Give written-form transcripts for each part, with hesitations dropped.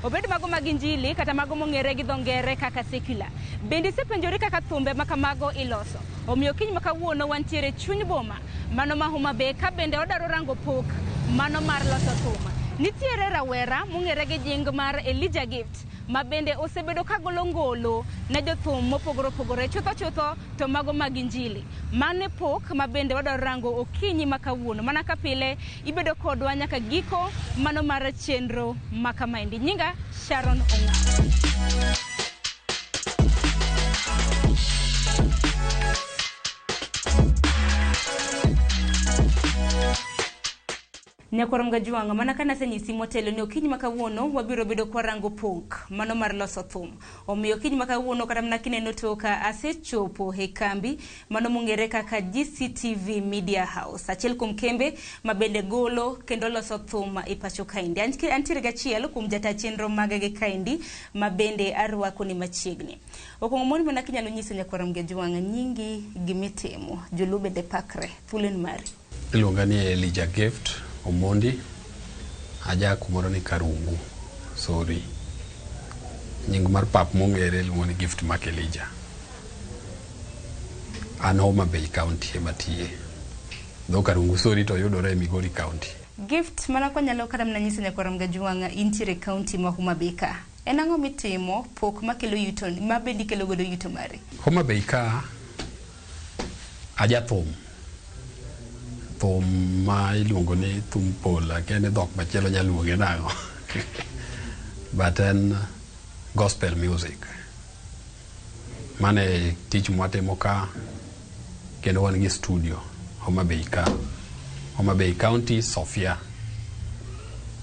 Obed mago mag injili kata mago mong'ere gi dho ngere kaka secular. Bende isepenjori kaka thumbe ma kamago iloso? Omiyo kiny ma kawuono wantiere chuny boma mano ma Homa Bay ka bende odaro rango pok mano mar loso thum. Nitiere rawera mong'ere gi nying mar Elijah Gift ma bende osebedo ka golo ngolo ne jothum mopogore opogore chutho chutho to mago mag injili. Mano e pok ma bende wadwaro rango okinyi ma kawuono. Mana ka pile ibedo kodwa nyaka giko mano mar chenro ma kamaendi. Nyinga Sharon Ong'awo. Nyakwar Mgajwang', mana ka nasenyisi motelo ni okinyi ma kawuono wabiro bedo kwarango pok mano mar loso thum. Omiyo okinyi ma kawuono kata mana kineno toka asechopo e kambi mano mong'ere kaka GCTV Media House, achiel kuom kembe ma bende golo kendo loso thum e pacho kaendi. Antiere gachiel kuom jata chenro mag gi kaendi ma bende arwako ni machiegni. Okuongo mon mana kinyalo nyiso nyakwar Mgajwang' nyingi gimitimo, joluo bende pakre, thuolo en mari. Iluonga ni Elijah Gift Omondi, aja kumoro ni Karungu, sorry. Nying mar pap mong'ere iluongo ni Gift Mark Elijah. An Homa Bay County ema tiye. Dho Karungu Sori to yudore e Migori County. Gift mana kwanyalo kata mana nyiso nyakwar Mgajwang' intiere e county ma Homa Bay ka. En ang'o mitimo pok makelo yuto ma bende ikelo godo yuto mari? Homa Bay ka aja thum. Thum ma iluongo ni thum polo, akia ni dhok machielo nyalo luonge nang'o. But en gospel music. Mano e tich mwatimo ka kendo wan gi studio Homa Bay ka. Homa Bay County, Sofia.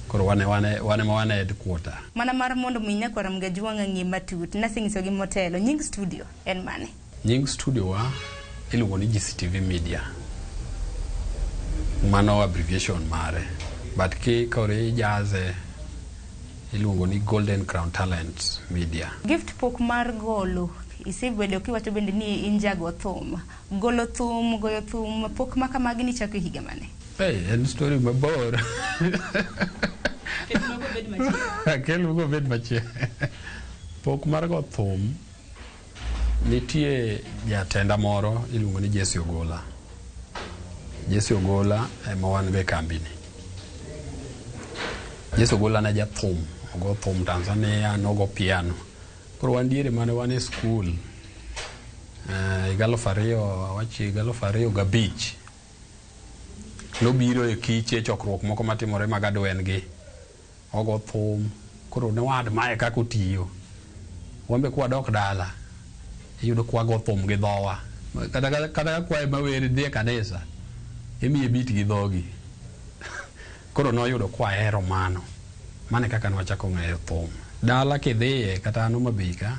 Koro wan wan ema wan e headquarter. Mana mar mondo mi nyakwar Mgajwang' ng'e matut, nasenyisogi motelo, nying studio en mane? Nying studio wa iluongo ni GCTV Media. Mano abbreviation mare. But ki koro ijaze iluongo ni Golden Crown Talents Media. Gift pok mar golo, isebedo kiwacho bende ni in jago thum. Golo thum, goyo thum, pok ma kamagi nichako e higa mane? Hey, en story mabor. Akel go bed machiegni. Pok mar go thum nitie jatenda moro iluongo ni Jesse Ogola. Jesse Ogola ema wan go e kambini. Jesse Ogola ne jathum, ogo thum Tanzania, nogo piano. Koro wan diere mane wan e skul higa 2000 awach higa 2005 nobiro e kiche chokruok moko matimore mag adwen gi ogo thum koro ne wa admire kaka otiyo. Wan be kwadok dala iyudo kwago thum gi dhowa kata ka kwaye mawer dhi e kanisa imiye beat gi dhogi. Koro noyudo kwahero mano. Mano e kaka nwachako ng'eyo thum. Dala kidhiye kata an Homa Bay ka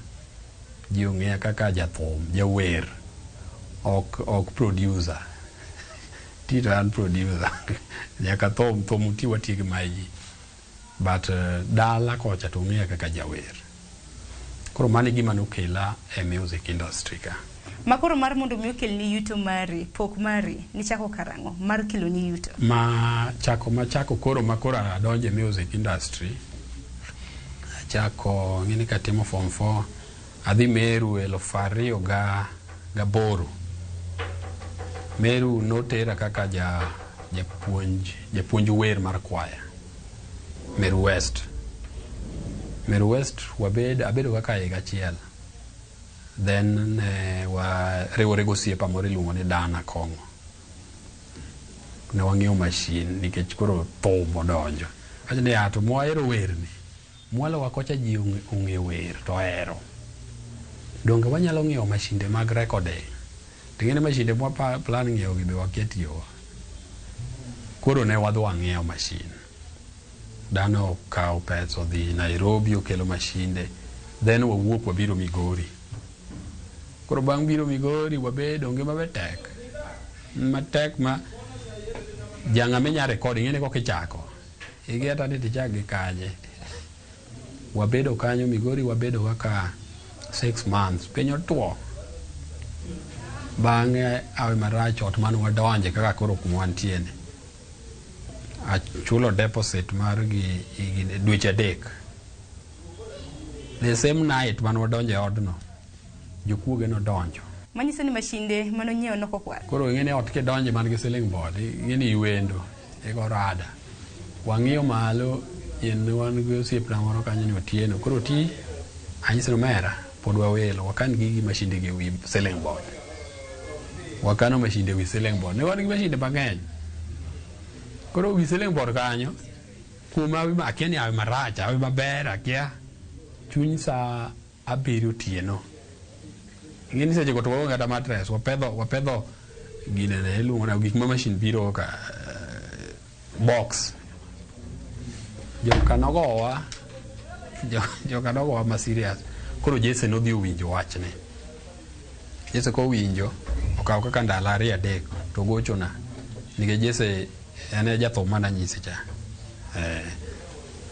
ji ong'eya kaka jathum, jawer ok producer. Ti to an producer. Nyaka thum, thum ti wati gi my ji. But dala kocha to ong'eya kaka jawer. Koro mano e gima nokela e music industry ka. Makoro mar mondo mi okelni yuto mari, pok mari, nichako karang'o mar keloni yuto? Ma chako machako koro ma koro adonjo e music industry achako ng'eni katimo form 4 adhi Meru 2008. Meru notera kaka japuonj wer mar kwaya Meru West. Meru West abedo kaka higa achiel. Then ne wariwore gosiepa moro iluongo ni Dana Kong'o. Ne wang'iewo machine nikech koro thum odonjo. Awacho ni to mwahero werni. Mwalowa kocha ji ong'eyo wer to ohero. Donge wanyalo ng'iewo mashinde mag recording? To ing'e ni mashinde mwa plan ng'iewo gi be wakia tiyogo. Koro ne wadhi wang'iewo machine. Dano okawo pesa odhi Nairobi okelo mashinde. Then wawuok wabiro Migori. Koro bang' biro Migori wabedo ngima be tek. Matek ma jang'ama inya record ing'e ni koka ichako. Ikia ta ni tichak gi kanye. Wabedo kanyo Migori wabedo kaka 6 months. Piny otuo. Bang'e awe marach ot mane wadonje kaka koro kuma wantie ni. Achulo deposit mar gi dweche 3. The same night mane wadonjo e odno, jokuoge nodonjo. Manyiso ni mashinde manonyiew nokokwal. Koro ing'e ni ot kidonje man gi ceiling board, ing'e ni iwendo, igo rada. Wang'iyo malo, en wan gi osiepna moro kanyo ni Otieno. Koro oti, anyise ni omera, pod wawelo, wakan gigi mashinde gi ewi ceiling board. Wakano mashinde ewi ceiling board. Ne wan gi mashinde mang'eny. Koro wi ceiling board kanyo, kuom hawi ma akia ni hawi marach, hawi maber, akia. Chuny saa 7 otieno. Ing'e ni seche go to waonge kata mattress, wapedho ginene iluongo na gik ma machine biro ka box. Joka nogowa, joka nogowa ma serious. Koro Jesse nodhi owinjo wachne. Jesse kowinjo, okawo kaka ndalo 2 3 to gochona. Nikech Jesse en e jathum mananyisi cha.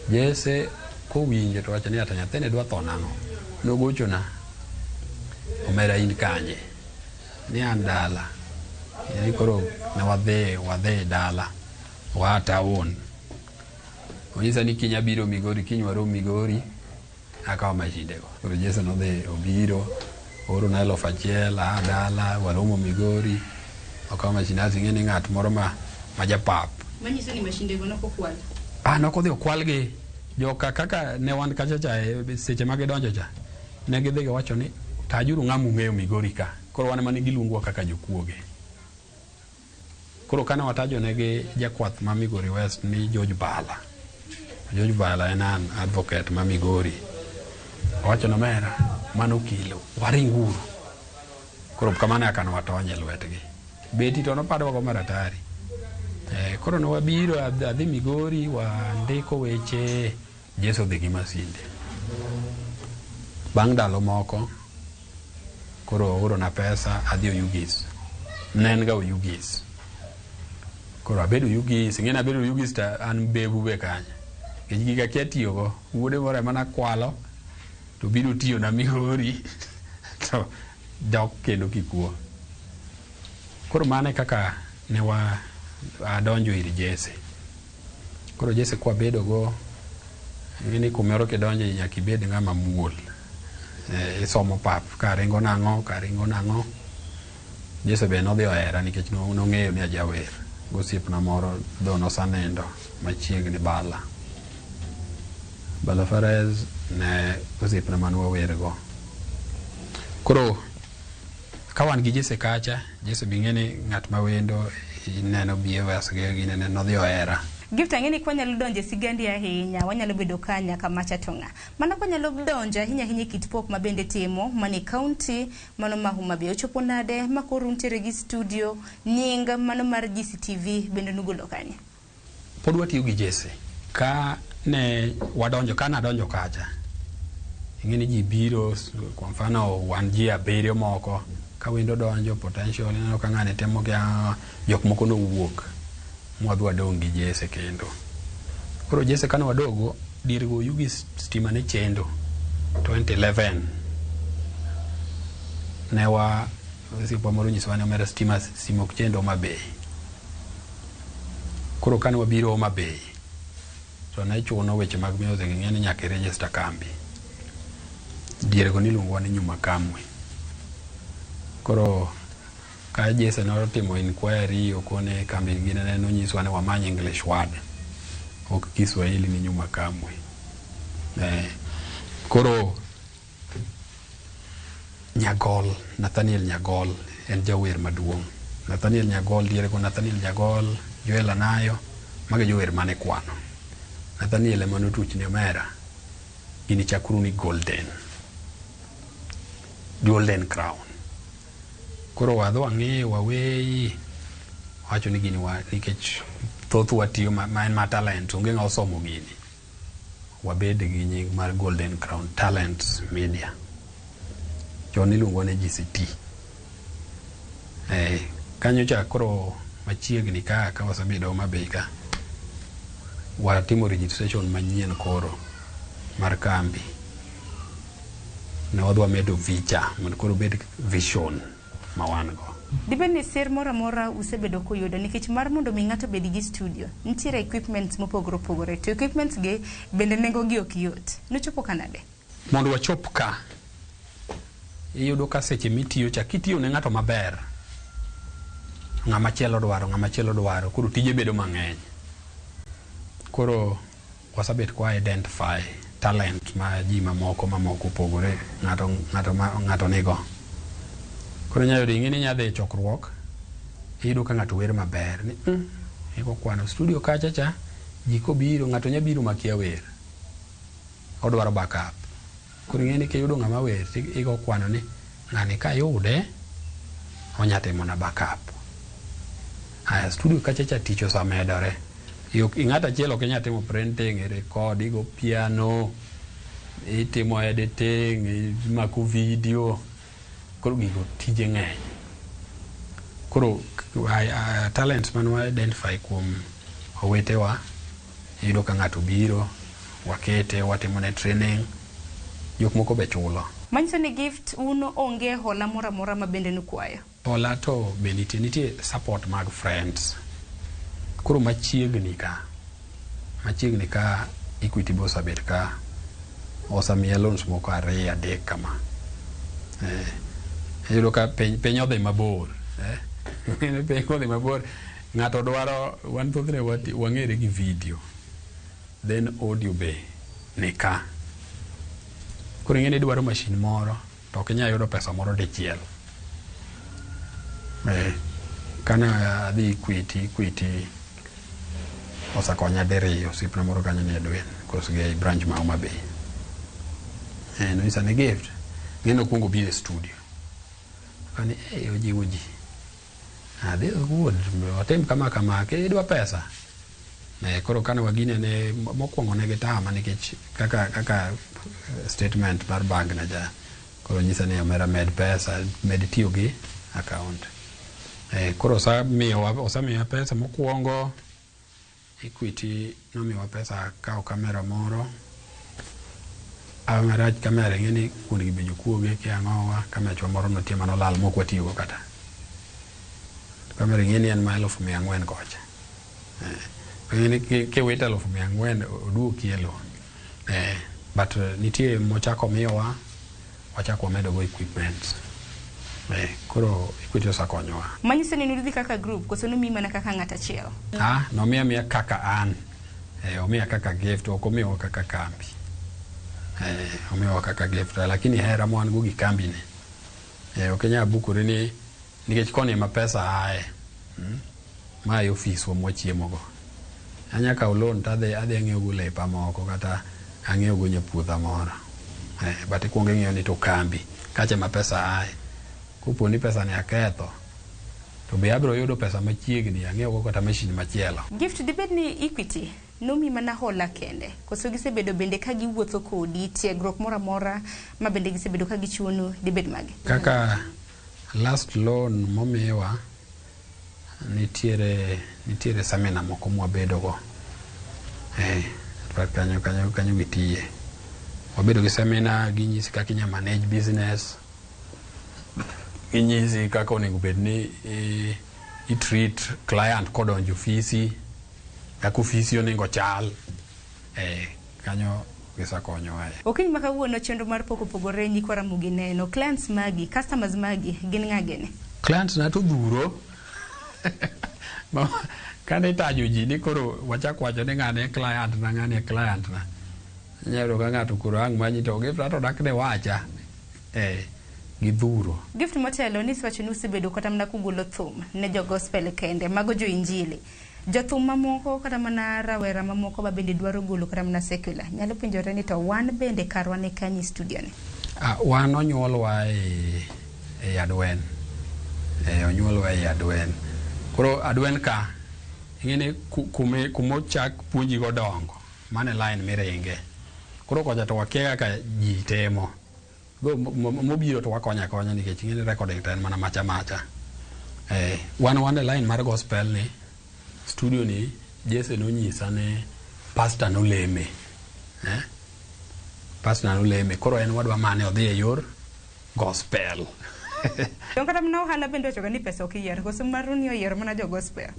Jesse kowinjo to wacho ni ata nyathini dwa tho nang'o. Nogochona, omera in kanye? Ni an dala. Ni koro ne wadhi dala. Waa town. Onyisa ni kiny abiro Migori, kiny warom Migori, akawo mashinde go. Koro Jesse nodhi obiro, oorona 1000, aa dala, waromo Migori, okawo mashinde. Asto ing'e ni ng'at moro ma japap. Manyiso ni mashinde go nokokwal. Ah, nokodhi okwalgi. Joka kaka ne wan kacha cha, seche ma gidonjo cha, ne gidhi giwacho ni tajuru ng'ama ung'eyo Migori ka. Koro wan ema ne giluongowa kaka jokuoge. Koro kane watajo negi jakwath ma Migori West ni George Bala. George Bala en an advocate ma Migori. Owacho ni omera, mano kilo, waringuru. Koro kamano eka ne watony e lwetgi. Beti to nopadwago maratari. Koro ne wabiro, adhi Migori, wandiko weche, Jesse odhi gi masinde. Bang' ndalo moko, koro oorona pesa, adhi Oyugis. Ne en ga Oyugis. Koro abedo Oyugis, ing'e ni abedo Oyugis to an bebu be kanyo. Nikech giga akia tiyogo, wuode moro ema nakwalo, to biro tiyona Migori, to dok kendo kikuo. Koro mano e kaka ne wa adonjo ir Jesse. Koro Jesse kwabedo go, ing'e ni kumoro kidonjo nyaka ibed ng'ama muol. Isomo pap, ka ringo nang'o, ka ringo nang'o. Jesse be nodhi ohera nikech nong'eyo ni ajawer. Gosiepna moro dho nosanindo machiegni Bala. Bala Fares ne osiepna mane wawergo. Koro ka wan gi Jesse kacha, Jesse be ing'e ni ng'at ma wendo ineno behaviors ge ginene nodhi ohera. Gift, ang'e ni kwanyalo donjo e sigandi ahinya, wanyalo bedo ka nyaka macha to ng'a. Mano kwanyalo donjo ahinya ahinya e kit pok ma bende timo mane county mano ma Homa Bay. Ochopo nade ma koro untiere gi studio, nying mano mar GCTV bende nugolo kanye? Pod watiyo gi Jesse. Ka ne wadonjo, ka nadonjo kacha, ing'e ni ji biro, kwa mfano wan ji 7 moko, ka wendo donjo potential, ineno ka ng'ani timo gi jok moko nowuok, mwadhi wadong' gi Jesse kendo. Koro Jesse kane wadogo, dier go Oyugis stima ne chendo 2011. Ne wa osiepwa moro onyisowa ni omera stima ok chendo Homa Bay. Koro kane wabiro Homa Bay, to ne chuno weche mag music, ing'e ni nyaka i-register kambi. Diere go niluongowa ni Nyuma Kamwe. Koro ka Jesse notimo inquiry okone kambi ginene nonyiswa ni wamany English word, ok Kiswahili ni Nyuma Kamwe. Koro Nyagol, Nathaniel Nyagol en jawer maduong'. Nathaniel Nyagol, diere go Nathaniel Nyagol, Joel Anayo, magi jower mane kwano. Nathaniel ema notuch ni omera, gini chakuru ni Golden. Golden Crown. Koro wadhi wang'iyo waweyi, wacho ni gini wa, nikech thothwa tiyo ma en ma talent, onge ng'a osomo gini. Wabed gi nying mar Golden Crown Talents Media. Chon iluongo ni GCT. Kanyo cha koro machiegni ka wasebedo Homa Bay ka, watimo registration manyien koro mar kambi. Ne wadhi wamedo vicha mondo koro obed vision ma wan go. Dibed ni sir moro amora usebedo kuyudo, nikech mar mondo mi ng'ato obed gi studio, nitiere equipments mopogore opogore, to equipments gi bende nengo gi ok yot. Nochopo kanade? Mondo wachop ka, iyudo ka seche mitiyo cha, kitiyo ne ng'ato maber, ng'ama chielo dwaro, ng'ama chielo dwaro, koro tije bedo mang'eny. Koro wasabet kwa identify talent ma ji mamoko mamoko opogore ng'ato ng'ato ma ng'ato nigo. Koro inyalo yudo ing'e ni inya dhi e chokruok, iyudo ka ng'ato wer maber ni igo kwano studio kacha cha ji kobiro ng'ato nya biro makia wer, odwaro backup. Koro ing'e ni kiyudo ng'ama wer to igo kwano ni ng'ani kayude onya timona backup. Aya studio kacha cha tich osamedore. Ng'ato achiel ok inyal timo printing, record, igo piano, itimo editing, imako video. Koro gigo tije ng'eny. Koro talents mane wa identify kuom owetewa, iyudo ka ng'ato biro, wakete, watimone training, jok moko be chulo. Manyiso ni Gift un onge hola moro amora ma bende nukwayo. Hola to be nitie, nitie support mag friends. Koro machiegni ka, machiegni ka Equity be osebet ka osemiya loans moko ariyo adek kama. Iyudo ka piny, piny odhi mabor. Piny odhi mabor. Ng'ato dwaro, wan thothne wang'ere gi video. Then audio be ni ka. Koro ing'e ni idwaro machine moro, to ok inyal yudo pesa moro dichiel. Kane adhi Equity, Equity osekonya diriyo, osiepna moro kanyo ni Edwin, kosgi ei branch ma Homa Bay. Nonyisa ni Gift, ng'e nokwongo biro e studio. Kani, ojiwo ji. This is good, watim kama kama, idwa pesa. Koro kane wagine ne, mokwongo ne gitama nikech kaka, kaka statement mar bank na ja. Koro nyisa ni omera med pesa, med tiyo gi account. Koro osemiya pesa mokwongo, Equity nomiwa pesa akawo kamera moro. Marach kamera ing'e ni kuond gi be jokuoge kia ang'owa, kamechwa moro nitie manolal mok watiyogo kata. Kamera ing'e ni en ma 400,000 kocha. Ing'e ni kiwito 400,000 oduoki e loan. But nitie mochako miyowa, wachako wamedo go equipment. Koro Equity osekonyowa. Manyiso ni nudhi kaka group koso nomiyi mana kaka ng'at achiel? Nomiya miya kaka an. Omiya kaka Gift, ok omiyowa kaka kambi. Omiyowa kaka Gift, lakini hera ma wan go gi kambi ni. Ok inyal bukori ni nikech koni ema pesa aye. Ma e ofiswa mwachiemogo. Anya kawo loan to adhi ang'iewo go lepa moko kata ang'iewo go nyapuotha moro. But ikuongo ing'iyo ni to kambi kacha ema pesa aye. Kopo ni pesa ni aketho, to be abiro yudo pesa machiegni ang'iewo go kata machine machielo. Gift, dibed ni Equity nomi mana hola kende, koso gisebedo bende ka giwuotho kodi, tiegruok moro amora ma bende gisebedo ka gichiwonu dibed mage? Kaka last loan momiwa, nitiere seminar moko mwabedo go. Kanyo, kanyo, kanyo gitiye. Wabedo gi seminar, ginyisi kaka inya manage business, ginyisi kaka onego bed ni i treat client kodonjo ofisi, kaka ofisi onego chal. Kanyo gisekonyowa. Okinyi ma kawuono chenro mar pok opogore nyikwa Ramogi neno. Clients magi, customers magi, gin ng'a gini? Clients na to dhuro. Kane itajo ji ni koro wachak wacho ni ng'ani e client na, ng'ani e client na. Inyalo yudo ka ng'ato koro ang' manyi to Gift to dak ne wacha. Gidhuro. Gift motelo ni isewacho ni usebedo kata mana kugolo thum ne jo gospel kende, mago jo injili. Jothum mamoko kata mana rawera mamoko ma bende dwaro golo kata mana secular nyalo penjore ni to wan bende karwa ne kanye studio ni? Wan onyuolwa e Adwen. Onyuolwa e Adwen. Koro Adwen ka, ing'e ni kumochak puonji go dongo, mano e line miringe. Koro kocha to wakia kaka ji timo. Go mobiro to wakonyo akonya nikech ing'e ni recording to en mana macha macha. Wan e line mar gospel ni, studio ni Jesse nonyisa ni pastor noleme. Pastor noleme. Koro en wadwa mane odhi e yor gospel. To kata mana ohala bende wachoga ni pesa ok iyier, koso maru ni oyiero mana jo gospel?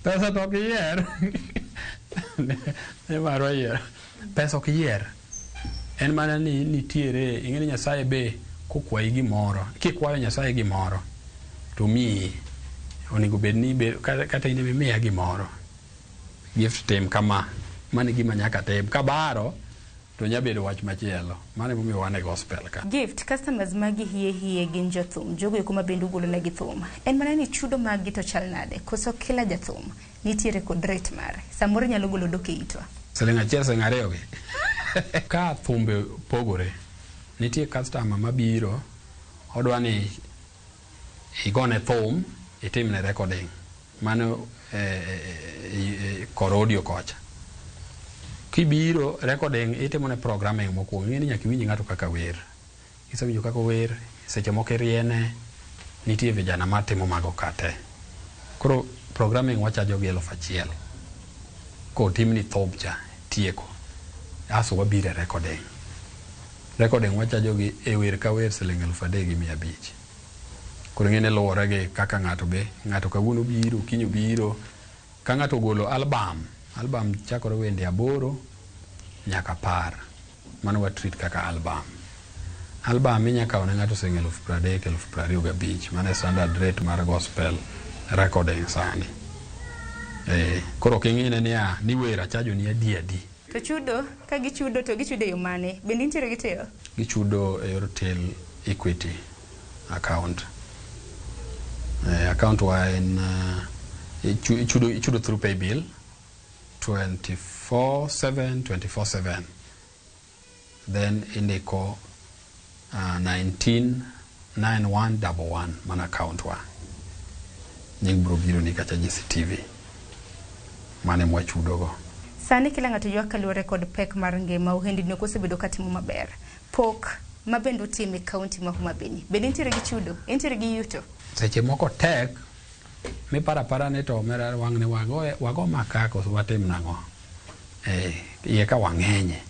Pesa to ok iyier. Ne marwa yiero. Pesa ok yier. En mana ni nitiere, ing'e ni Nyasaye be kokwayi gimoro, kikwayo Nyasaye gimoro, to miyi. Onego bed ni kata in ema imiya gimoro. Gift tim kama, mano e gima nyaka tim. Kabaro, to nya bedo wach machielo. Mano emomiyo wan e gospel ka. Gift, customers magi hie hie gin jothum, jogo eko ma bende ugolo negi thum. En mana ni chudo mag gi to chal nade? Koso kila jathum nitiere kod rate mare? Samoro inyalo golo dok e itwa. Siling 1 siling 2 gi. Ka thumbe pogore, nitie customer mabiro, odwa ni igone thum, itimne recording. Mano kor audio kocha. Kibiro recording itimone programming mokwongo. Ing'e ni nyaka iwinj ng'ato kaka wer. Kisewinjo kaka ower, seche moko iriene, nitie vijana matimo mago ka te. Koro programming wachajo gi 1000. Kotimni thum cha, tieko. Aso wabiro e recording. Recording wachajo gi e wer ka wer siling 3500. Koro ing'e ni luwore gi kaka ng'ato be, ng'ato kawuono biro, kiny obiro. Ka ng'ato ogolo album, album chakore wende 8 nyaka 10. Mano wa treat kaka album. Album inya kawo ne ng'ato siling 30,000, 25,000. Mano e standard rate mar gospel recording sani. Koro ok ing'ine niya, ni wer achajo ni adi adi. To chudo, ka gichudo to gichudo e yo mane? Bende intiere gi till? Gichudo e yor till Equity account. Account wa en ichudo through paybill 24/7 24/7. Then indiko 199111 mana account wa. Nying biro biro ni kacha GCTV. Mano ema wachudogo. Sani kila ng'ato ywak kaluwore kod pek mar ngima, ohendni ok osebedo katimo maber. Pok ma bende utimo e kaunti ma Homa Bay ni, bende intiere gi chudo? Intiere gi yuto? Seche moko tek, miparo apara ni to omera wang'ni wago maka koso watim nang'o? Iye ka wang'enye.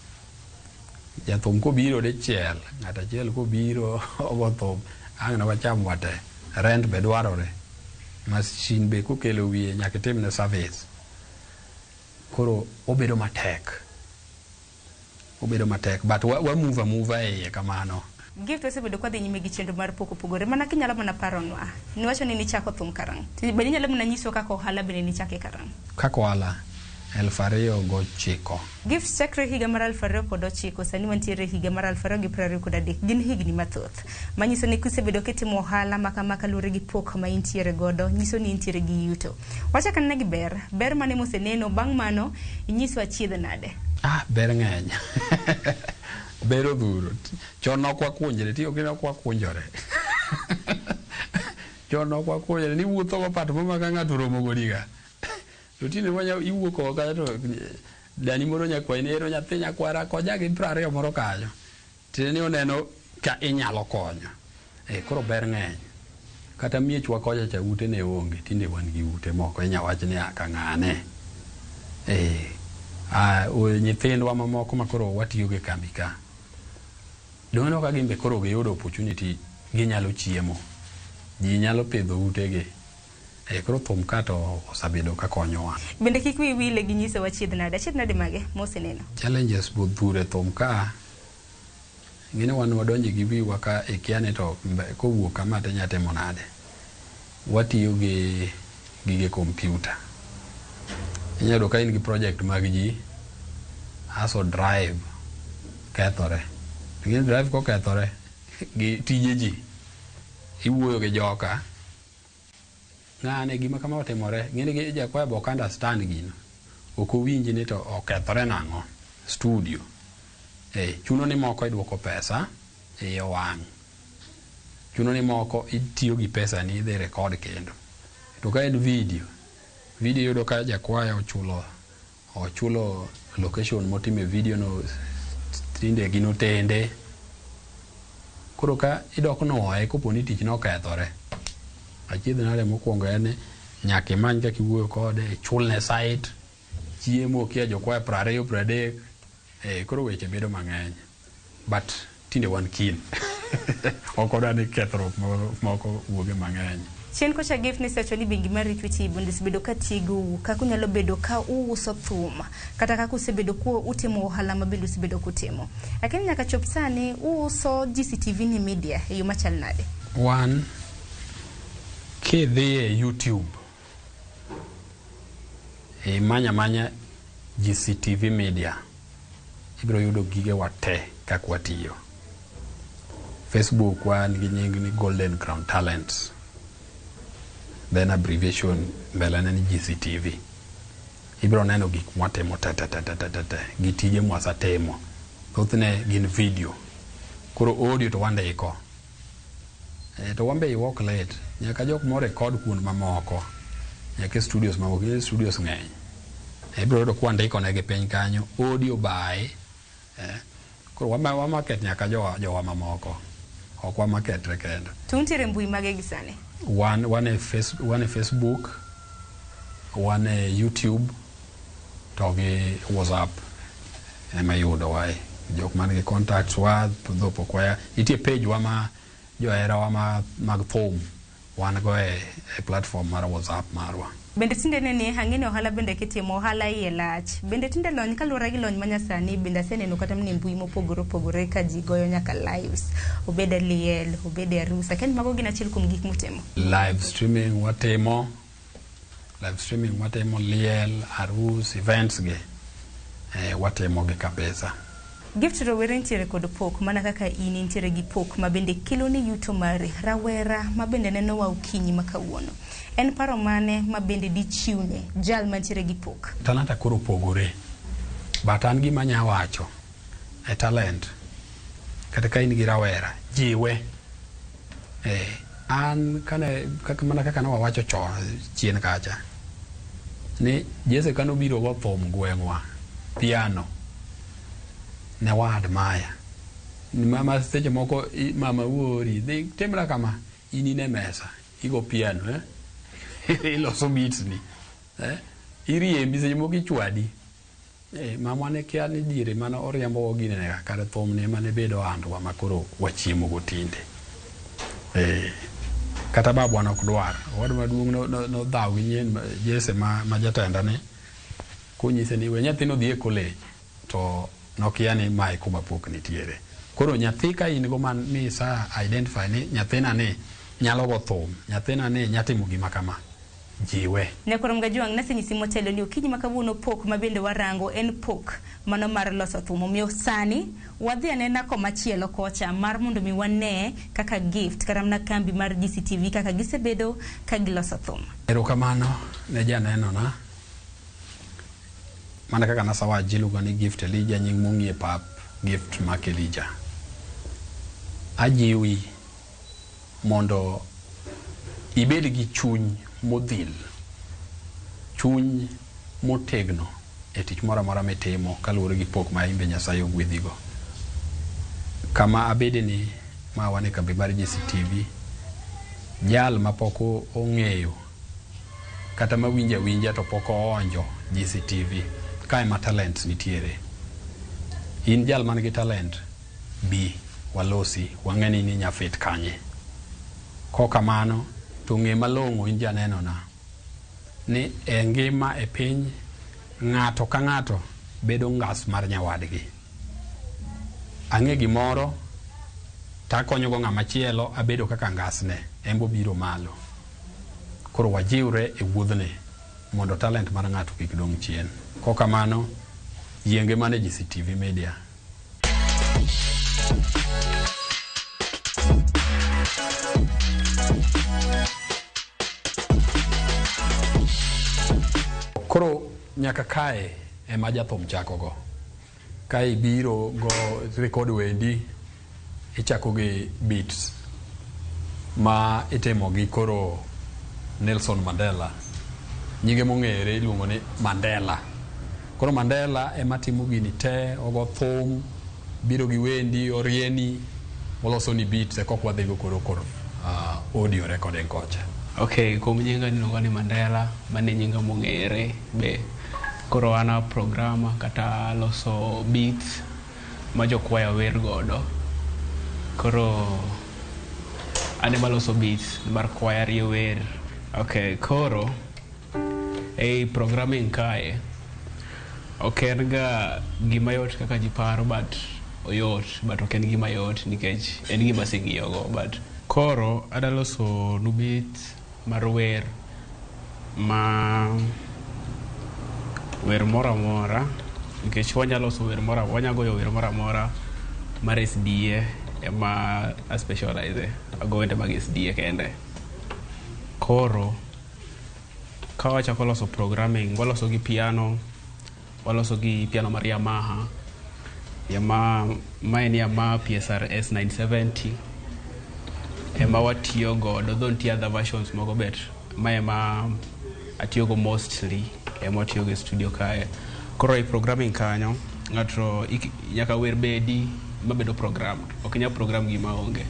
Jathum kobiro dichiel, ng'at achiel kobiro ogo thum, ang' ne wacham wate. Rent be dwarore. Machine be kokelo wiye nyaka itimne service. Koro obedo matek. Obedo matek, but wa move a move e iye kamano. Gift osebedo kwadhi nyime gi chenro mar pok opogore, mana kinyalo mana paronwa. Niwacho ni nichako thum karang'o? To bende inyalo mana nyiso kaka ohala bende nichake karang'o? Kaka ohala, 2009. Gift chakre higa mar 2009, sani wantiere higa mar 2023, gin higni mathoth. Manyiso ni kisebedo kitimo ohala ma kama kaluwore gi pok ma intiere godo, nyiso ni intiere gi yuto. Wachak anena gi ber, ber mane moseneno, bang' mano inyiswa achiedh nade? Ber ng'eny. Ber odhuro. Chon ok wakunjre, tiyo gi ok wakunjore. Chon ok wakunjre, ni wuotho go pat moma ka ng'ato oromo godi ga. To tinde wanya iwuok oko kanyo to dani moro nyakwayi ni ero nyathi nyakwara konya gi 20 moro kanyo. Tiende ni oneno ka inyalo konyo. Koro ber ng'eny. Kata miechwa kocha cha ute ne onge, tinde wan gi ute moko inya wach ni ka ng'ane. Nyithindwa mamoko ma koro watiyo gi kambi ka. Donge ineno ka gin be koro giyudo opportunity ginyalo chiemo. Ji nyalo pidho utegi. Koro thum ka to osebedo ka konyowa. Bende kik wiyi wile gi nyisowa achiedh nade? Achiedh nade mage moseneno? Challenges bodhuro e thum ka. Ing'eni wan wadonje gi wiwa ka ikia ni to kowuok kama to inya timo nade. Watiyo gi gige kompyuta. Inya yudo ka in gi project mag ji, aso drive kethore. Ing'eni drive kokethore gi tije ji, iwuoyo gi joka, ng'ane gima kama otimore, ing'eni gi jakwaya be ok understand gino. Ok owinj ni to okethore nang'o, studio. Chuno ni moko iduoko pesa, iye owang'. Chuno ni moko itiyo gi pesa ni idhi record kendo. To ka en video, video iyudo ka jakwaya ochulo location motime video no, tinde gin otende. Koro ka idok nuoye kopo ni tich nokethore, achiedh nade mokwongo en ni nyaka imany kaka iwuoyo kode, ichulne site, chiemo kia jokwaya 20 30, koro weche bedo mang'eny. But tinde wan keen. Ok wadwa ni kethruok moko wuoge mang'eny. Chien kocha Gift nisewacho ni bengi mar Equity bende osebedo ka tiegou kaka unyalo bedo ka uuso thum kata kaka usebedo ku utimo ohala ma bende usebedo kutimo. Lakini nyaka chop sani uuso GCTV ni media e yo machal nade? Wan kidhi e YouTube imanya amanya GCTV Media ibiro yudo gigewa te kaka watiyo. Facebook wan gi nying ni Golden Crown Talents, then abbreviation mbele ne ni GCTV. Ibiro neno gik mwatimo te te te te te te te gi tije mwasetimo. Thothne gin video. Koro audio to wandiko. To wan be iwok late. Nyaka jok mo record kuond mamoko. Nyaka e studios mamoko, e studios ng'eny. Ibiro yudo kwandiko negi piny kanyo audio by koro wa market nyaka jowa mamoko. Ok wa marketre kende. To untiere mbui mage gi sani? Wan e Facebook, wan e YouTube, to gi WhatsApp ema iyudowa e. Jok man gi contacts wa, dho pok waya. Nitie page wa ma joherawa ma mag thum wan go e platform mar WhatsApp marwa. Bende tinde neni ang'e ni ohala bende kitimo ohala iye lach. Bende tinde lony kaluwore gi lony manyasani bende aseneno kata mana e mbui mopogore opogore ka ji goyo nyaka lives. Obed e liel, obed e arus. Akia ni mago gin achiel kuom gik mutimo. Live streaming watimo. Live streaming watimo liel, arus, events gi. Watimo gi kabisa. Gift rowere nitiere kod pok mana kaka in intiere gi pok ma bende kelo ni yuto mari rawera ma bende nenowa okinyi ma kawuono. En paro mane ma bende dichiwne jal mantiere gi pok? Talanta koro opogore. But an gima anya wacho e talent kata ka in gi rawera jiwe. An kane kaka mana kaka ne wawacho chon chien kacha ni Jesse kanobiro go thum gweng'wa piano ne wa admire. Mama seche moko mama wuori dhi timra kama in in e mesa igo piano iloso beats ni iriembi seche moko ichwadi. Mama ne kia ni diere mane oriembo go gine ne kare thum ni ema ne bedo ohandwa ma koro wachiemo go tinde. Kata babwa nok dwar. Owadwa maduong' nodhaw gi nyien Jesse ma jatenda ni konyise ni we nyathino dhi e college to nokia ni mae kuma pok nitiere. Koro nyathi ka in go man mi sa identify ni nyathina ni nyalo go thum, nyathina ni nyatimo gima kama, jiwe. Nyakwar Mgajuang' nasenyisi motelo ni okinyi ma kawuono pok ma bende warango en pok mano mar loso thum. Omiyo sani wadhi anena komachielo kocha mar mondo mi wane kaka Gift kata mana kambi mar GCTV kaka gisebedo ka giloso thum. Erokamano ne janeno na. Mana kaka nasewacho iluonga ni Gift Elijah, nying mong'i e pap Gift Mark Elijah. Ajiwi mondo ibed gi chuny modhil, chuny motegno e tich moro amora mitimo kaluwore gi pok ma imbe Nyasaye ogwedhigo. Kama abede ni ma wan e kambi mar GCTV, jal mapok ong'eyo kata mawinjo awinja to pok oonjo GCTV, kae ma talents nitiere. In jal man gi talent, bi walosi, wang'e ni in inya fit kanye. Kokamano, to ng'e malong'o in janeno na ni e ngima e piny ng'ato ka ng'ato bedo ngas mar nyawadgi. Ang'e gimoro takonyogo ng'ama chielo abedo kaka ngasne, en bo biro malo. Koro wajiwre e wuodhni mondo talent mar ng'ato kik dong' chien. Kokamano, yienge mane GCTV Media. Koro nyaka kae ema jathum chakogo. Ka ibiro go record wendi, ichako gi beats ma itimo gi koro Nelson Mandela. Nyinge mong'ere iluongo ni Mandela. Koro Mandela ema timo gini te, ogo thum, biro gi wendi, orieni, oloso ni beats e kok wadhigo koro kor audio recording kocha. Okay, kuom nyinga iluongo ni Mandela, mano e nyinga mong'ere be. Koro an a programmer kata loso beats ma jokwaya wer godo. Koro An ema aloso beats mar choir gi wer. Okay, koro ei programming kae ok en ga gima yot kaka ji paro, but oyot, but ok en gima yot nikech en gima aseng'iyogo. But koro adwa loso nu beat mar wer ma wer moro amora, nikech wanyalo loso wer moro, wanya goyo wer moro amora mar SDA ema a specialize, ago wende mag SDA kende. Koro ka wachako loso programming, waloso gi piano, waloso gi piano mar Yamaha. Yamaha, ma en Yamaha PSR S970 ema watiyo godo, though nitie other versions moko, but ma ema atiyogo mostly, ema watiyogo e studio kae. Koro e programming kanyo, ng'ato nyaka wer bedi mabedo programmed, ok inyal program gima onge.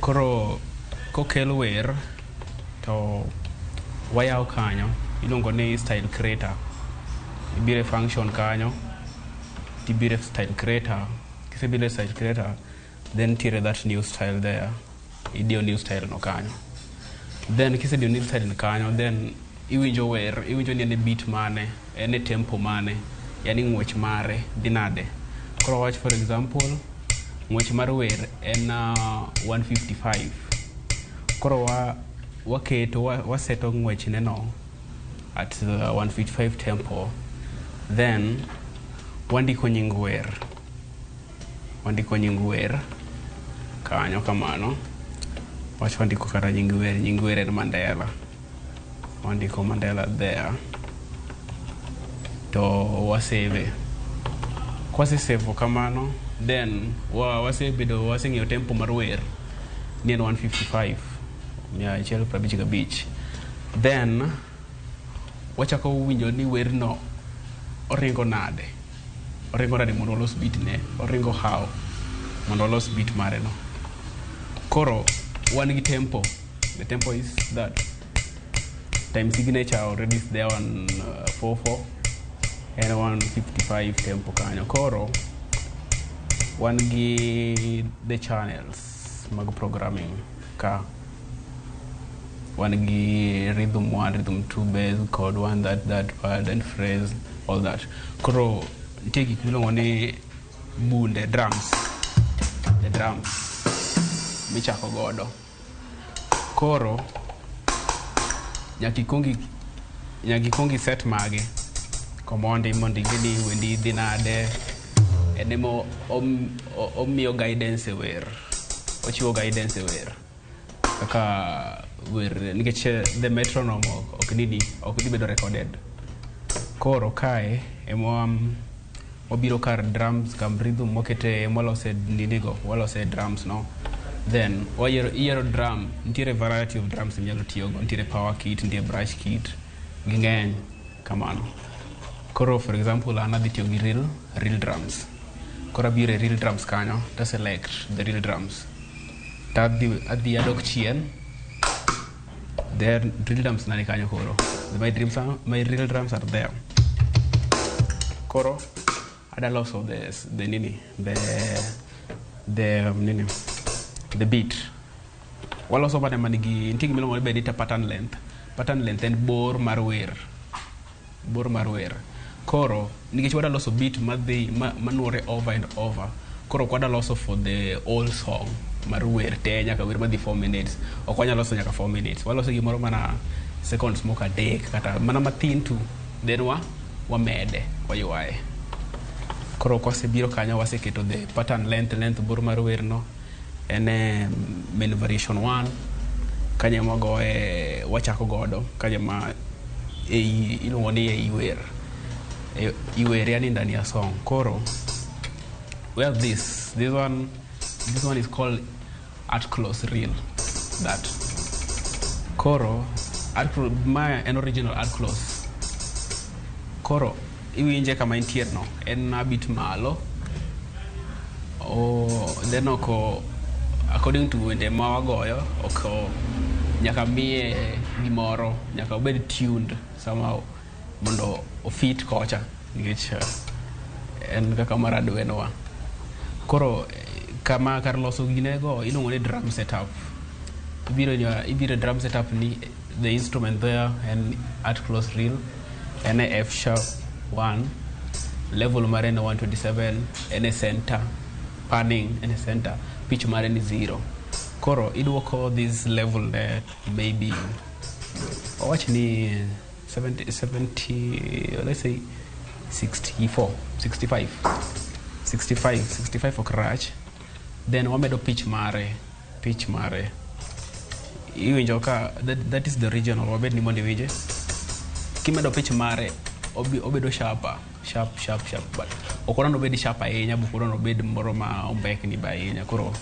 Koro kokel wer to wayawo kanyo, iluongo ni style creator. Ibiro e function kanyo, tibiro e style creator. Kisebiro e style creator, then nitiere that new style there, idiyo new style no kanyo. Then kisediyo new style no kanyo, then iwinjo wer, iwinjo ni en e beat mane, en e tempo mane, yani ng'wech mare dhi nade. Koro wach, for example, ng'wech mar wer en 155. Koro wa waketo waseto ng'wechne no at 155 tempo, then wandiko nying wer, wandiko nying wer kanyo kamano. Wach wandiko kata nying wer, nying wer en Mandela, wandiko Mandela there to wasave. Kwasesave kamano, then wasebedo waseng'iyo tempo mar wer ni en 155, 155. Then wachako winjo ni werno oringo nade, oringo nade mondo walos beat ne, oringo how mondo walos beat mare no. Koro wan gi tempo, the tempo is that time signature already is there on 44 en 155 tempo kanyo. Koro wan gi the channels mag programming ka, wan gi rhythm 1, rhythm 2, bass, chord 1, that that pad and phrase, all that. Koro nitie gik miluongo ni bunde, drums, the drums michako godo. Koro nyaka ikwong set magi komondi mondo ing'e ni wendi dhi nade. En ema omiyo guidance e wer, ochiwo guidance e wer kaka wer, nikech the metronome ok nini, ok dhi bedo recorded. Koro kae ema wabiro kar drums, kam rhythm wakete, walose ninigo, walose drums no. Then wayiero, iyiero drum. Nitiere variety of drums minyalo tiyogo, nitiere power kit, nitie brush kit, ging'eny kamano. Koro for example, an adhi tiyo gi real drums. Koro abiro e real drums kanyo to select the real drums, to adhi adok chien, the real drums nani kanyo. Koro my real drums are there. Koro ada loso the nini, the nini, the beat waloso mane manigi. Nitie gima iluongo ni bedita pattern length. Pattern length en bor mar wer, bor mar wer. Koro nikech wada loso beat madhi manuore over and over, koro ok wada loso for the whole song mar wer te nyaka wer madhi 4 minutes. Ok wanyal loso nyaka 4 minutes, waloso gimoro mana seconds moko 3 kata mana mathin tu, then wa wamede waywaye. Koro kwasebiro kanyo, waseketo the pattern length, bor mar wer no en e main variation 1 kanyo ema wagoye, wachako godo kanyo ma ei iluongo ni ei wer, i wer, yani ndani ya song. Koro we have this one, this one is called art close real that. Koro art close ma en original art close. Koro iwinje kama entie no, en a bit malo o, then oko according to wende ma wagoyo, ok nyaka miye gimoro, nyaka obed tuned somehow mondo ofit kocha, nikech en kaka mar adwenwa. Koro kama kar loso ginego iluongo ni drum setup. Ibiro drum setup ni the instrument there en at close reel en e F sharp 1 level mare en 127 en e center panning en e center pitch mare ni 0. Koro iduoko this level there maybe wawach ni 70, 70 let's say 64 65 65 65 ok rach. Then wamedo pitch mare iwinjo ka that is the regional wabed ni mondo iwinje. Kimedo pitch mare obedo sharper, sharp sharp sharp, but ok odwa nobed sharp ahinya, bo ok odwa nobed moro ma ombekni be ahinya. Koro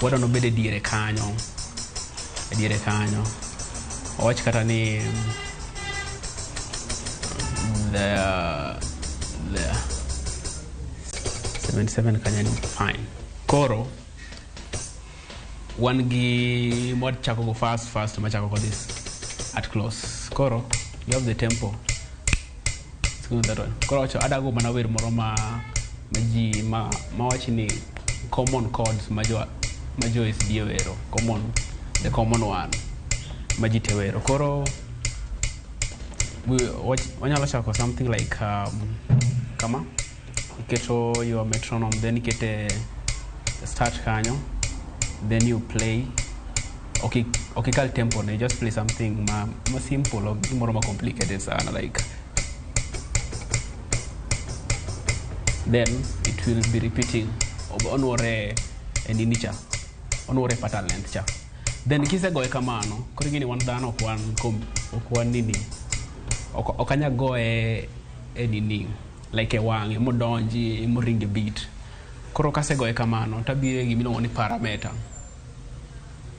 wadwa nobed e diere kanyo, e diere kanyo. Wawach kata ni the 77 kanyo ni fine. Koro wan gi mod chako go fast machako go this at close. Koro you have the tempo. Let's go that one. Koro wacho adago mana wer moro ma ji ma wach ni common chords ma jo SDA wero, common, the common one ma ji te wero. Koro wanyalo chako something like kama iketo your metronome, then ikete start kanyo, then you play. Okay, okay, tempo ne just play something ma simple or gimoro ma complicated sana, like then it will be repeating onwore e nini cha, onwore pattern length cha. Then kisegoye kamano, koro ing'e ni wan dhano ok wan ok wan nini, ok anya goye e nini like e wang'e modonji moringe beat. Koro kasegoye kamano tabiro e gimiluongo ni parameter.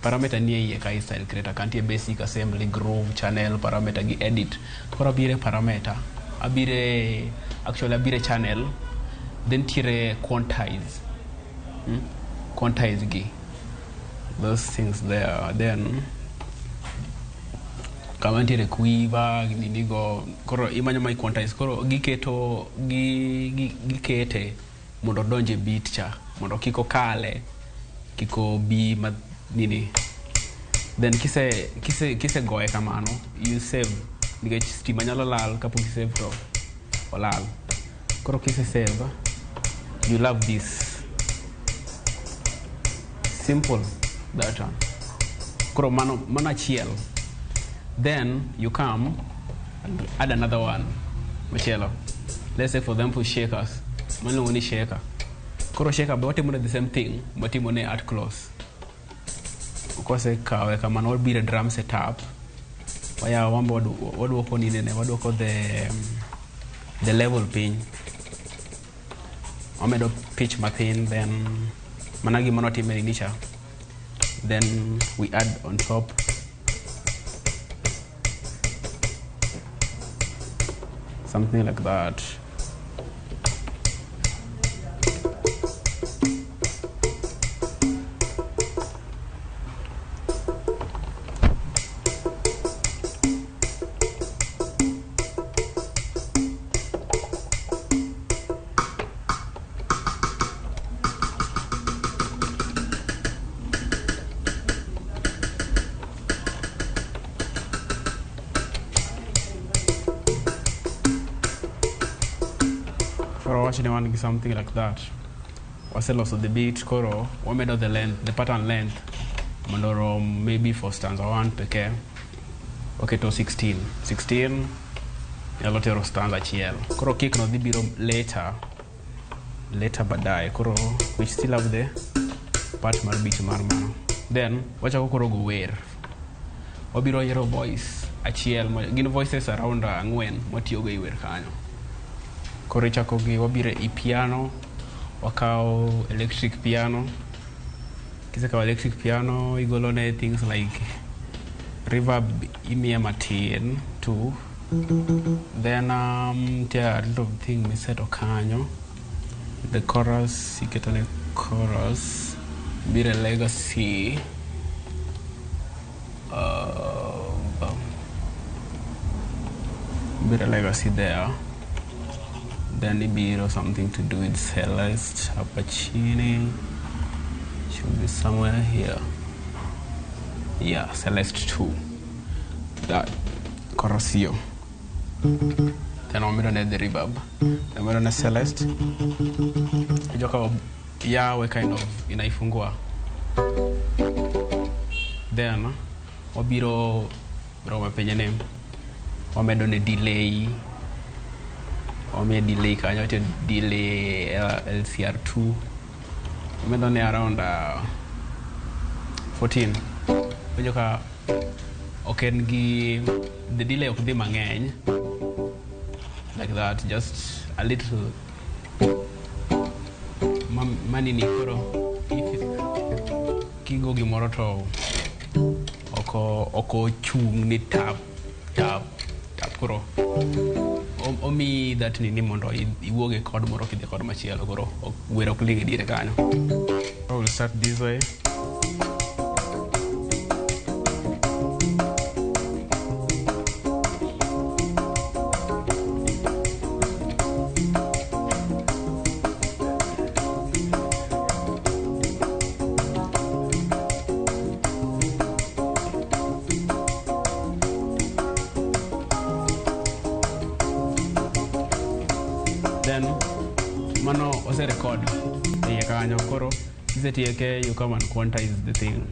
Parameter nie iye ka style creator ka nitie basic, assembly, groove, channel, parameter gi edit. Koro abiro e parameter, abire actually abire channel, then nitiere quantize. Quantize gi those things there. Then kama nitiere quiver ninigo, koro imanyo ma quantize. Koro giketo gikete mondo odonj e beat cha, mondo kik okale, kik obi ma nini. Then kise goye kamano, you save, nikech stima nyalo lal kapok isave to olal. Koro kise save, you love this simple that one. Koro mano achiel. Then you come and add another one machielo. Let's say for example shakers, mano ni shaker. Koro shaker be watimo the same thing watimo ne at close. Kose kawe kamano wabiro drum setup, waya wambo waduoko nini ne waduoko the level piny, wamedo pitch mathin, then mana gima notime nini cha, then we add on top something like that. Something like that. Waseloso the beat, koro wamedo the length, the pattern length mondo rom maybe for stanza 1 peke waketo 16 16 nyalo tero stanza achiel. Koro kick no dhi biro later baadaye. Koro we still have the part mar beat mar mano. Then wachako koro go wer, wabiro yiero voice achiel, gin voices around 4 mwatiyogo e wer kanyo. Koro ichako gi wabiro e piano, wakawo electric piano. Kisekawo electric piano, igolo ne things like reverb imiye matin too. Then nitie a little thing miseto kanyo, the chorus, iketo ne chorus, biro e legacy, biro e legacy there. Then ibiro something to do with Celeste hapa chini, should be somewhere here. Yeah, Celeste 2. That Corosio. Then wamedo ne the reverb. Then wamedo ne Celeste. Joka yawe kind of inaifungua. Then wabiro romo penye ne wamedo ne delay. Wame delay kanyo to delay LCR2. Wamedo ne around 14. Winjo ka ok en gi the delay ok dhi mang'eny like that, just a little manini koro if kigo gimoro to ok ochung' ni tap tap tap koro omiyi that nini mondo iwuog e kod moro kidhi kod machielo koro wer ok ling e diere kanyo. I will start this way. Then mano ose record iye kanyo koro kisetieke you come and quantize the thing.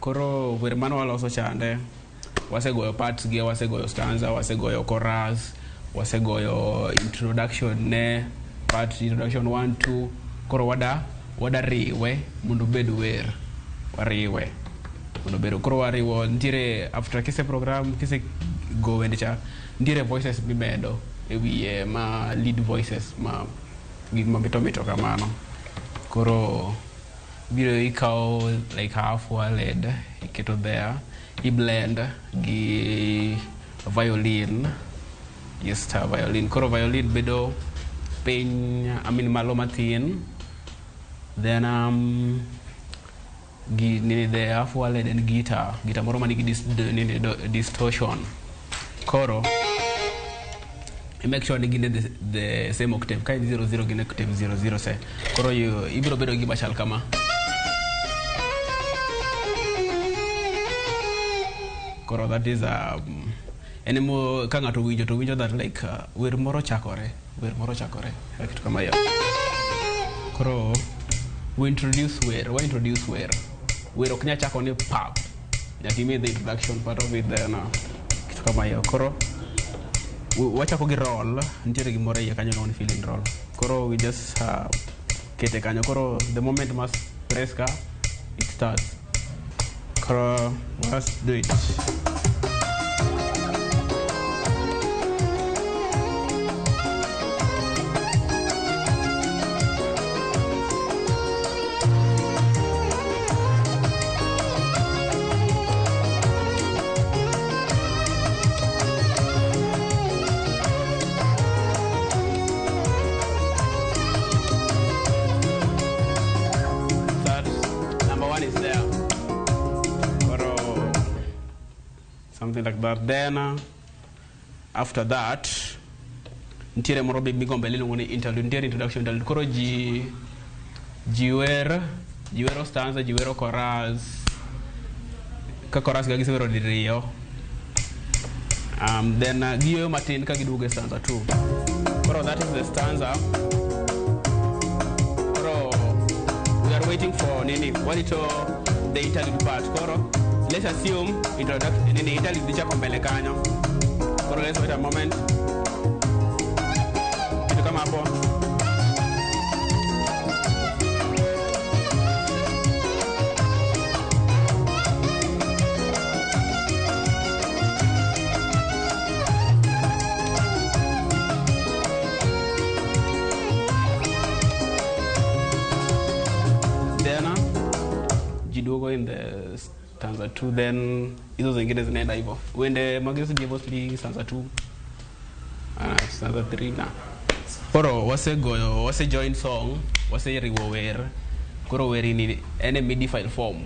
Koro wer mane waloso chande, wasegoyo parts gi, wasegoyo stanza, wasegoyo chorus, wasegoyo introduction ne part introduction 1 2. Koro wada riwe mondo obed wer, wariwe mondo obed. Koro wariwo nitiere after kise program kise go wende cha nitiere voices mimedo e wiye ma lead voices ma gik mamito mito kamano. Koro biro ikawo like half lead iketo there, i blend gi violin, yes ta violin. Koro violin bedo piny, I mean malo matin, then gi nini the half lead and guitar moro manigi nini distortion. Koro I make sure ni gine the same octave, ka 0 0 gine octave 0 0 se. Koro ibiro bedo gi machal kama. Koro that is enemo ka ng'ato winjo to winjo that like wer moro chakore kitu kama hiyo. Koro we introduce wer wer ok nyal chako ni pap, nyaka imi the introduction part of it then kitu kama hiyo. Koro wachako gi roll, nitiere gimoro iye kanyo ni feeling roll. Koro we just kete kanyo. Koro the moment must press ka it starts. Koro let's do it. like that. Then after that nitiere moro be migo mbele iluongo ni interlude. Nitiere introduction, interlude. Koro ji wer, ji wero stanza, ji wero chorus. Ka chorus ga gisewero diriyo, then giyueyo matin ka giduogo e stanza 2. Koro that is the stanza. Koro we are waiting for nini, warito the interlude part. Koro let's assume introduction nini, interlude dhi chako mbele kanyo. Koro let's wait a moment, kitu kama hapo. Then ji duogo in the stanza 2, then hizo zingine zinaenda hivyo. Wende mag SDA mostly stanza 2, stanza 3 na koro wasegoyo, wase join song, waseriwo wer. Koro wer ni en e MIDI file form,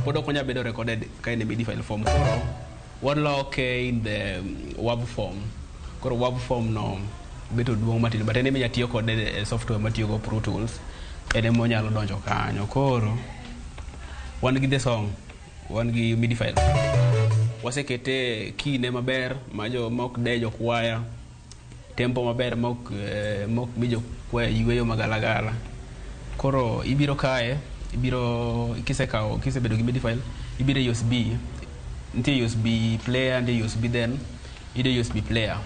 pod ok onyal bedo recorded ka en e MIDI file form. Koro waloke in the WAV form. Koro WAV form no bet oduong' matin, but en ema inya tiyo kode e software matiyogo, Pro Tools, en ema onyalo donjo kanyo. Koro wan gi the song, wan gi MIDI file, wasekete key ne maber ma jo ma ok de jokwaya, tempo maber ma ok mi jokwaya yueyo magalagala. Koro ibiro kae, ibiro kisekawo, kisebedo gi MIDI file, ibiro e USB. Nitie USB player, nitie USB, then idiyo USB player,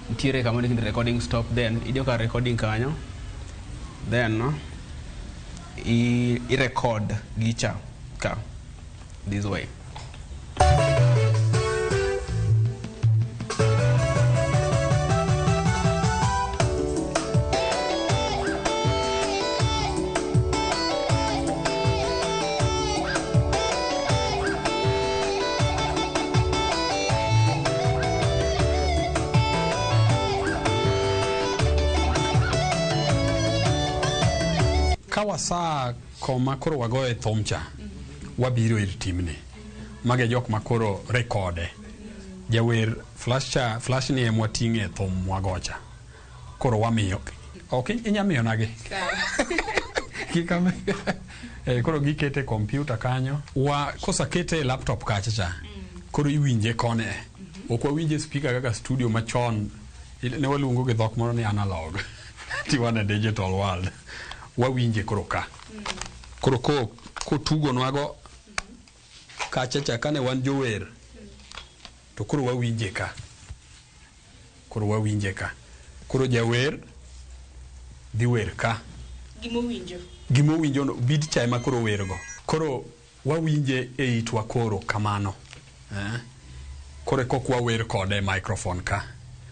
nitiere kama ondik ni recording stop, then idiyo kar recording kanyo, then i record gicha ka this way. Ka wasaa koma koro wagoye thum cha, wabiro ir timni mage jok ma koro rekode jawer. Flash cha, flash ni ema wating'e thum mwagocha. Koro wamiyo, ok inya miyo nagi. Koro gikete kompyuta kanyo, wa kosakete e laptop kacha cha, koro iwinje kone. Ok wawinje speaker kaka studio machon ne waluongo gi dhok moro ni analog, ti wan e digital world. Wawinje koro ka koro ko kotugonwago kacha cha kane wan jower, to koro wawinje ka, koro wawinje ka. Koro jawer dhi wer ka gimowinjo. Gimowinjo no, beat cha ema koro wergo. Koro wawinje e itwa. Koro kamano, eh? Koro kok wawer kode e microphone ka.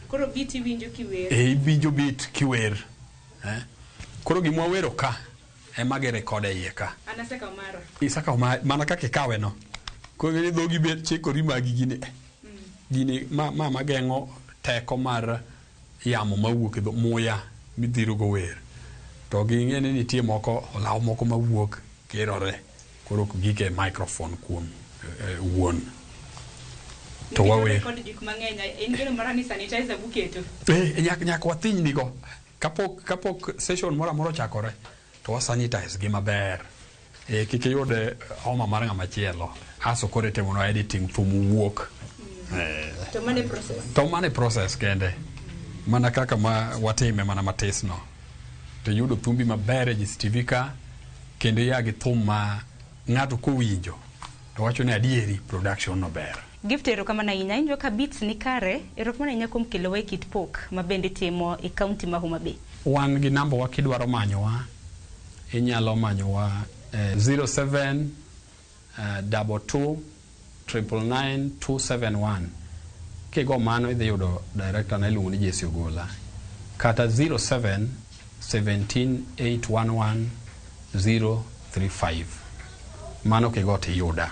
Koro beat iwinjo kiwer. E iwinjo beat kiwer, eh? Koro gima wawero ka ema gi record e iye ka. An asekawo mara. Isakawo mana kaka ikawe no. Koro ng'eni dhogi bet chikori magi gini gini ma mageng'o teko mar yamo mawuok e dho muya midhiro go wer. To ging'e ni nitie moko olaw moko mawuok kirore, koro ok gik e microphone kuom wuon to Nikech wawer. Record gik mang'eny, en geno mara ni sanitizer buketo. Nyak wathiny nigo kapok session moro amora ochakore, to wasanitize gi maber, kik iyud homa mar ng'ama chielo. Aso koro itimonwa editing, thum wuok. To mano e process. To mano e process kende, mana kaka ma watime mana matis no, to yudo thumbi maber e GCTV ka, kendo iya gi thum ma ng'ato kowinjo to wacho ni adieri production no ber. Gift, erokamano ahinya. Injo ka beats ni kare. Erokamano ahinya kuom kelowa e Kit Pok ma bende itimo e kaunti ma Homa Bay. Wan gi namba wa, kidwaro manyowa inyalo manyowa 07 22 999 271. Kigo mano idhi yudo director na iluongo ni Jesse Ogola, kata 07 17 811 035. Mano kigo tiyuda.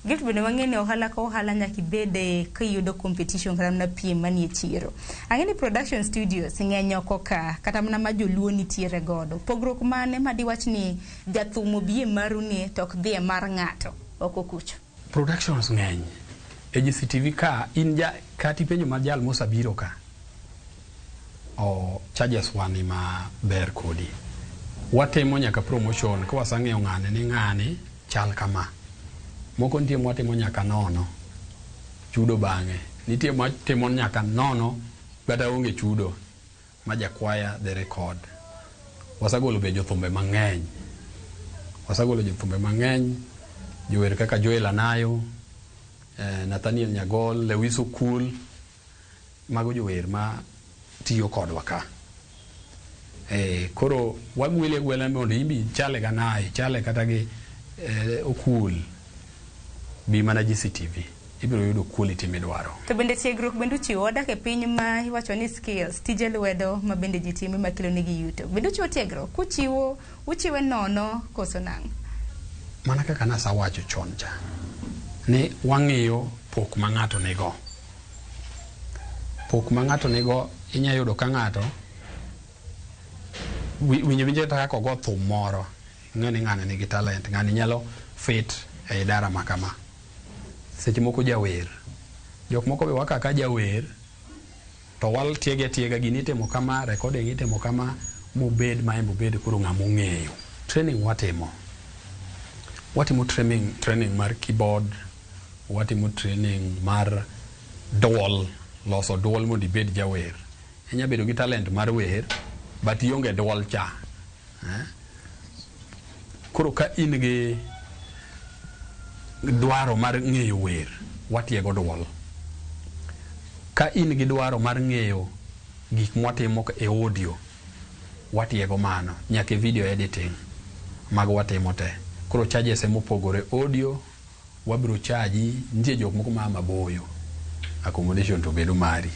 Gift, bende wang'e ni ohala ka ohala nyaka ibede kiyudo competition kata mana piem manie chiro. Ang'e ni production studios ng'eny oko ka, kata mana ma joluo nitiere godo. Pogruok mane ma diwach ni jathum obi e maru ni to ok dhi e mar ng'ato oko kucho? Productions ng'eny. E GCTV ka in ja kati penjo mar jal mosabiro ka o charges wa ni maber kodi. Watimo nyaka promotion ka wasang'eyo ng'ani ni ng'ani chal kama. Moko nitie mwatimo nyaka nono chudo bang'e. Nitie mwatimo nyaka nono kata onge chudo ma jakwaya the record. Wasegolo be jothumbe mang'eny. Wasegolo jothumbe mang'eny, jower kaka Joel Anayo, Nathaniel Nyagol, Lewis Okul, mago jower ma tiyo kodwa ka. Koro wagweli agwela mondo imbi ichale ga naye, ichale kata gi Okul, bi mana GCTV, ibiro yudo quality midwaro. To bende tiegruok bende uchiwo, wadak e piny ma iwacho ni skills, tije lwedo ma bende ji timo makelo negi yuto. Bende uchiwo tiegruok, kuchiwo, uchiwe nono koso nang'o? Mana kaka nasewacho chon cha, ni wang'iyo pok ma ng'ato nigo. Pok ma ng'ato nigo inya yudo ka ng'ato winjo winjo kata kaka ogo thum moro, ing'e ni ng'ani nigi talent, ng'ani nyalo fit e idara ma kama. Seche moko jawer, jok moko be wakaka jawer to watiege atiega gini itimo kama, recording itimo kama, mobed ma embe obed koro ng'ama ong'eyo. Training watimo. Watimo training mar keyboard, watimo training mar duol, loso duol mondo ibed jawer. Inya bedo gi talent mar wer, but ionge duol cha. Koro ka in gi dwaro mar ng'eyo wer, watiego duol. Ka in gi dwaro mar ng'eyo gik mwatimo e audio, watiego mano, nyaka e video editing, mago watimo te. Koro charges emopogore, audio wabiro charge, nitie jok moko maa maboyo, accommodation to bedo mari.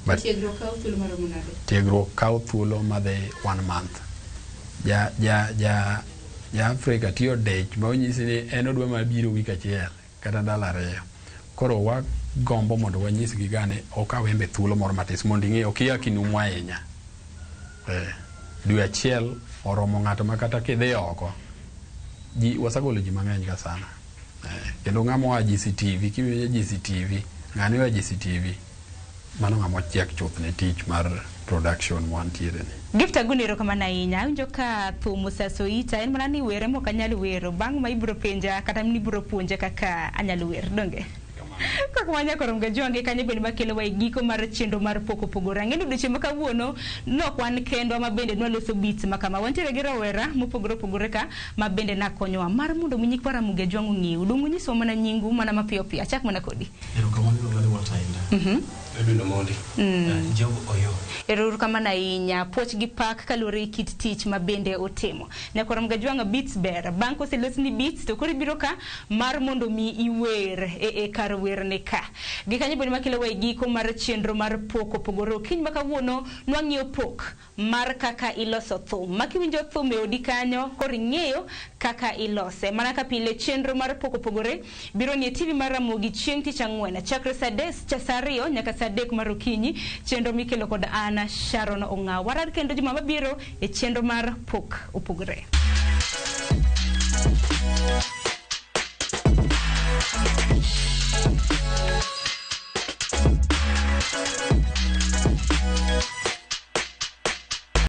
But Tiegruok kawo thuolo maromo nade? Tiegruok kawo thuolo madhi 1 month. Ja Afrika tiyo dech ma onyisi ni en odwa mar biro wik achiel kata ndalo 2. Koro wagombo mondo wanyisgi ga ni okaw embe thuolo moro matis mondo ing'e ok ia kinumu ahinya. Dwe achiel oromo ng'ato ma kata kidhi oko, ji wasegolo ji mang'eny ka sana. Kendo ng'ama oa GCTV, kiwinjo GCTV, ng'ani oa GCTV, mano ng'ama ochiek chuth ne tich mar production mwantiere ni. Gift Aguni, erokamano ahinya. Awinjo ka thum osaso ita, en mana ni were mok anyal wero. Bang' ma ibiro penja kata ibiro puonja kaka anyalo wer, donge? Kaka wanyako romo ga jwange kanyo bende makelo wa e giko mar chenro mar pok opogore. Ang'e ni odiochieng' ma kawuono nok wan kendwa ma bende nwaloso beats ma kama. Wantiere gi rawera mopogore opogore ka ma bende nakonyowa mar mondo mi nyikwa Ramogi Ajwang' ong'eu. Dong' unyiswa mana nyingu mana mapiyo piyo. Achak mana kodi. Erokamano iluonga ni Walter Inda. Edwin Omondi. Job Oyo. Erokamano ahinya. Puoch gi pak kaluwore gi kit tich ma bende utimo. Nyakwa Ramogi Ajwang' beats ber. Bang' koselosni beats to koro ibiro ka mar mondo mi iwer e kar werne ka. Gi kanyo bende makelo wa e giko mar chenro mar pok opogore. Okinyi ma kawuono nwang'iyo pok mar kaka iloso thum. Ma kiwinjo thum e odi kanyo, koro ing'eyo kaka ilose. Mana ka pile chenro mar pok opogore biro ni e TV mar Ramogi chieng' tich ang'wen chakre saa saa 2 nyaka saa 3 mar okinyi. Chenro mikelo kod an Sharon Ong'aw. Warar kendo juma mabiro e chenro mar pok opogore.